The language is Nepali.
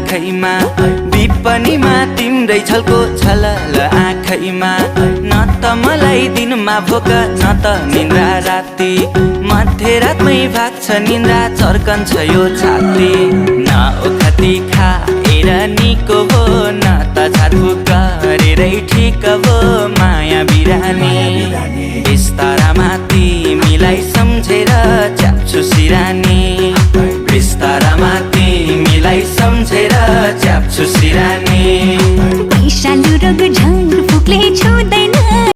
आँखैमा विपनीमा तिम्रै छलको छलल आँखैमा न त मलाई दिनमा भोक न त निन्द्रा राति मध्यरातमै भाग्छ निन्द्रा चर्कन्छ यो छाती न ओखती खाएर निको हो न त छातफुक गरेरै ठिक हो माया बिरानी